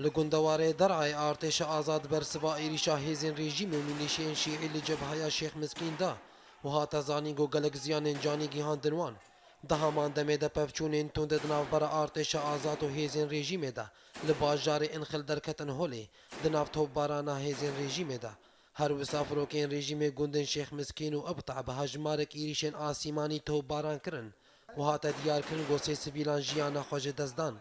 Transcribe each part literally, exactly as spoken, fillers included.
Li gundewarê Derayê artêşa azad bersiva êrîşa hêzên rejîmê û milîşiyên şîî li cebheya Şêx Miskîn da û hate zanîn ku gelek ziyanên canî gihandin wan. Di heman demê de pevçûnên tund di navbera artêşa azad û hêzên rejîmê de li bajarê Inxil derketin holê, di nav topbarana hêzên rejîmê de. Her wisa firokeyên rejîmê gundên Şêx Miskîn û Ibta bi hejmarek êrîşên asîmanî topbaran kirin û hate diyarkirin ku sê sivîlan jiyana xwe ji dest dan.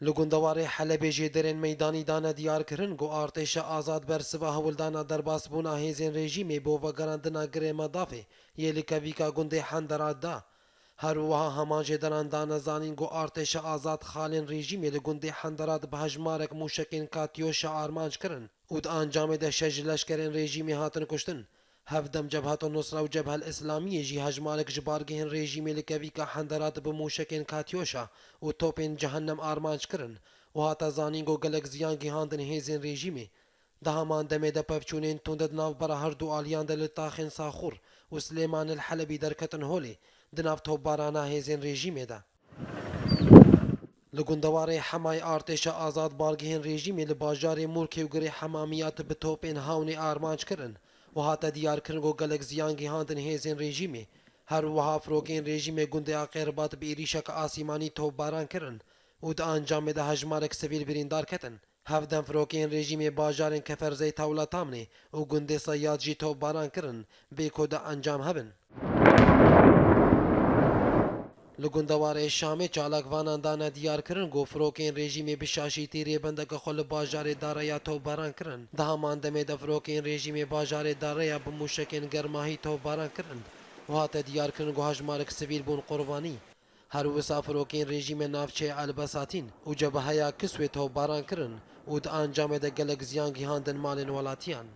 Li gundewarê Helebê jêderên meydanî dane diyarkirin ku artêşa azad bersiva hewldana derbasbûna hêzên rejîmê bo vegerandina girê Medafê yê li kevîka gundê Henderat da. Her wiha heman jêderan dane zanîn ku artêşa azad xalên rejîmê li gundê Henderat bi hejmarek mûşekên Katyoşa armanc kirin û di encamê de şeş ji leşkerên rejîmê hatin kuştin. Hevdem Cebheto Nusra û Cebhel Îslamiyê jî hejmarek ji bargehên rejîmê li kevîka Henderat bi mûşekên Katyoşa û topên cehennem armanc kirin û hate zanîn ku gelek ziyan gihandin hêzên rejîmê. Di heman demê de pevçûnên tund di navbera her du aliyan de li taxên Saxûr û Silêman el Helebî derketin holê, di nav topbarana hêzên rejîmê de. Li gundewarê Hemayê artêşa azad bargehên rejîmê li bajarê Mûrkê û girê Hemamiyat bi topên hawnê armanc kirin û hate diyarkirin ku gelek ziyan gihandin hêzên rejîmê. Her wiha firokeyên rejîmê gundê Aqêrbat bi êrîşeke asîmanî topbaran kirin û di encamê de hejmarek sivîl birîndar ketin. Hevdem firokeyên rejîmê bajarên Keferzeyta û Latamnê û gundê Seyad jî topbaran kirin, bê ku di encam hebin. Li gundewarê Şamê çalakvanan dane diyarkirin ku firokeyên rejîmê bi şaşîtî rêbendeke xwe li bajarê Dareya topbaran kirin. Di heman demê de firokeyên rejîmê bajarê Dareya bi mûşekên germahî topbaran kirin û hate diyarkirin ku hejmarek sivîl bûn qurbanî. Her wisa firokeyên rejîmê navçeyê Elbesatîn û cebeheya Kiswê topbaran kirin û di encamê de gelek ziyan gihandin malên welatiyan.